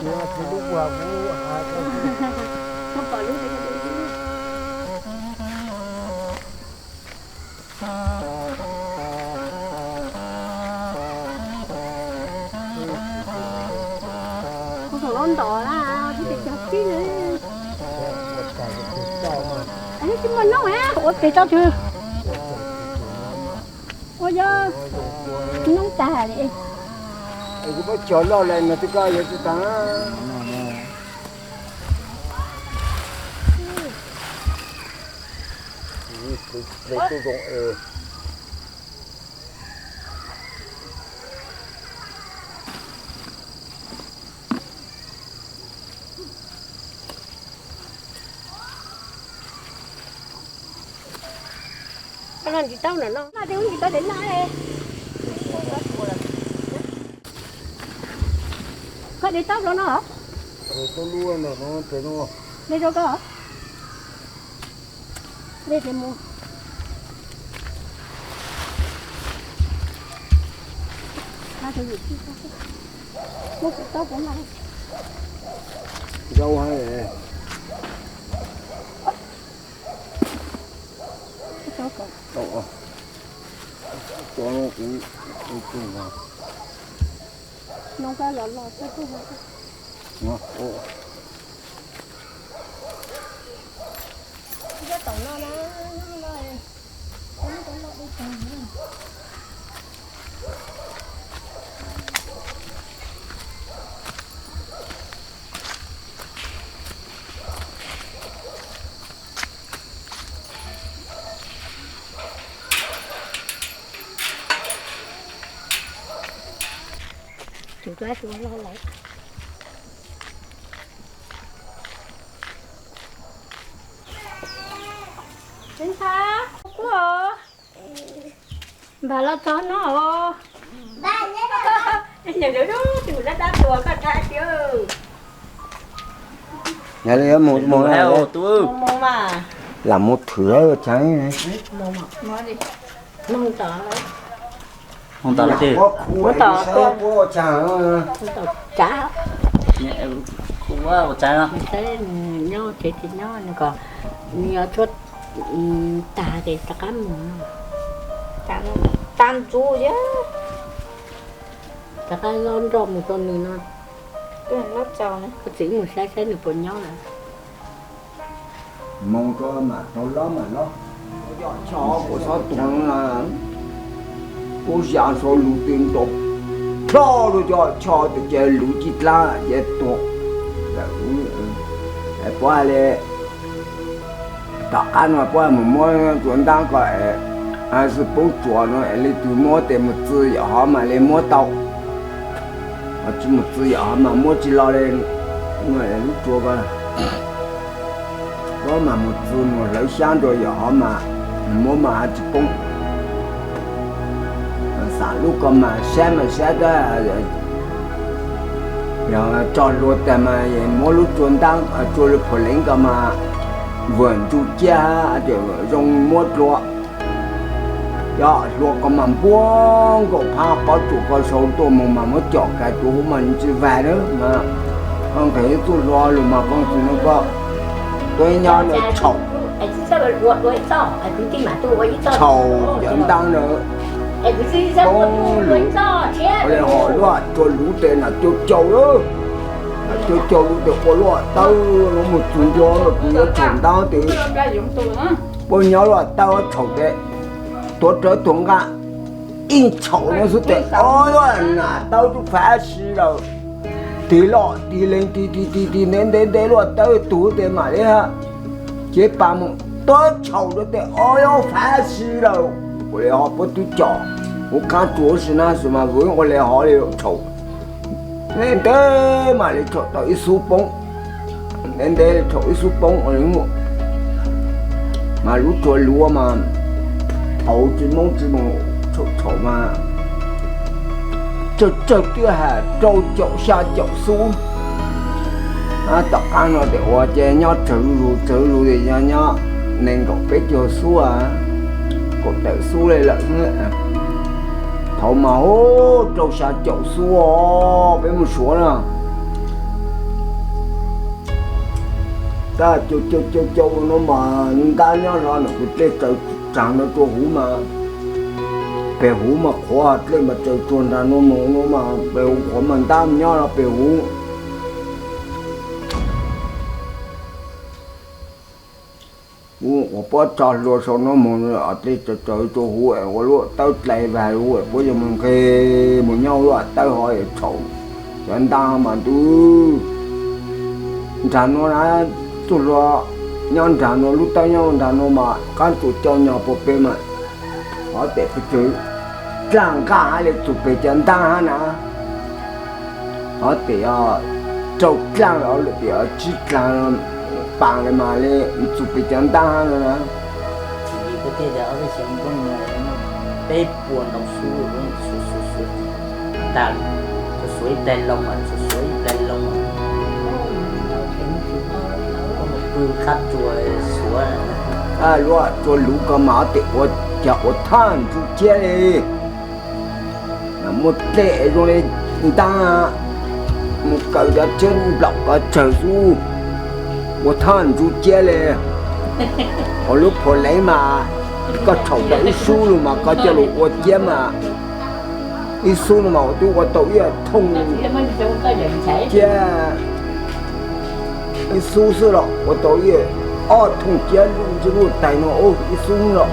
Kuv tseem los ntom na, kuv tseem cog tib na. Tsis muaj noob ua pem tau twg. Ua yog noob tag li. Es kuv muab cog loj lawm no twb koj yuav tsis tag. Koj los ntsis taub no no, no ces wb ntsis taub dev na. Koj dev taub los no. Dev rau koj. Dej ces mus. Muab kuv taub kuv no. Zaub hab. Cov no kuv, no koj los los tau. Tus dab tsi loj lawm. Tsev ntxhais, kub os. Npam los txog no os. Yog li mus mus lam mus thwm ua tsaug. Mus tom, mus tom, mus tom, ua tsaug no. Nyob tsev tsis nyob nws kom nws yuav tshuab tag ces rov qab mus. Tag ntxub thiab. Rov qab lob nroj mus rau nws no. Koj txiv mus saib saib nws puas nyob lawm. Mus rau mam rau lob mam lob. Cov choj kuv txhob tuag na, kuv zam sau lus twg nrov plho rau cov choj tes ces lus cig dlaab ces tuag. Puab hais li, tom qab no puab mus muab tsuav ntaab ko, xwb poob tsuas no es leej twg muab tes mus txwv yam hov mam li muab tau, ho tsis mus txwv yam hov mas muab tsis los li. Lub tsuas ko, puab mas mus txwv mus hlawv xyab nrug yam hov mas muab mas tsis poob. Xam lub ko mas saib mas saib tab, yog tso hlua tag mas muab lub tsuas ntaab, tsuas lub phom leev ko mas vwm ntsuj ciab, zoo muab dlua. Cov hlua ko mas npuab nkaus phab pob tsuas ko sau tuaj mus mas muab com kais tus huv mas tsis vag lawm mas. Koj nqhis txuj hlua lug mas koj tsis nug koj tuab nyob lawm txhaum. Txhaum cov ntaab na. Poob lug, ua li hov luaj tsuas luv tes nam cuag caum lawm, nam cuag caum luv tes ua luaj tawb lub mus txug ntua lawm kuv yuav txhaum ntaab tes. Puab nyob luaj tawb txhaum tes, tuav rawv tuag nqaj ib txhaum no xwb tes o luaj nam tawb tub fav si lawm. Tig loj tig leeg tig tig tig tig ntev ntev ntev luaj tawb tug tes mam li cev pas mus tuav txhaum rau tes o luaj fav si lawm. Ua li hov puab tub com huv qaab tsuas si na xwb mas vwm ua li hov li txhaum. Ntev ntev mam li txhaum tau ib xub poob. Ntev ntev txhaum ib xub poob ua li. Mas lub tsuas luv mas thaum tsis moob tsis moog txhaum txhaum mas tsawg tsawg twb has rau caum xya caum xub. Tom qaab no tes ua ces nyob tsawg zuj zus tsawg zuj zus tes nyob nyob nees nkaum peb caug xub, kaum tawm xub li lawm. Thaum mas rau xya caum xub peb mus suav na. Tab caum caum caum caum no mas ntab nyob hlo no kuv dlej tsaws nrag no rua huv mas, pem huv mas qhuav dlej mas tsaws tsuag nrag no mus no mas pem huv qhuav mas ntab nyob hlo pem huv. Kuv ua pob tso hlua sau no mus, dlej tsaws tsaws rua huv ua lub tawb dlai vag huv puab yuav mus nqes mus nyob lub tawb hov tshau cov ntab mas ntuj. Nrag no na, txuj hlua nyob nrag no, lub tawb nyob nrag no mas qab tsuas cau nyog puas pem mas, hov tes pes tsawg dlaaj nqaj hab le txug pem cov ntab hab na. Hov tes rau dlaaj los lawm tes tsib dlaag paas le mas le txug pem cov ntab hab no na. Peb puas ntau xub, xuav xuav xuav tas, xuav ib tais loo mas, xuav xuav ib tais loo mas, pw qab tsuas xuav. Luaj tsuas luv ko mas hov tes ua, cog ua thaj ntsuj ciab le. Muaj dlej zoo le ntaab, mus kaws cov tshiab nplaum ko tsawg xub, ua thaj ntsuj ciab le. Ua lub phua leev mas koj txhaum tau ib xub lug mas koj coj lug ua ciab mas, ib xub no mas ua tub ua tau ib thooj ciab. Ib xub xwb los ua tau ib ob thooj ciab, luj ntsej luj tais no ib xub los.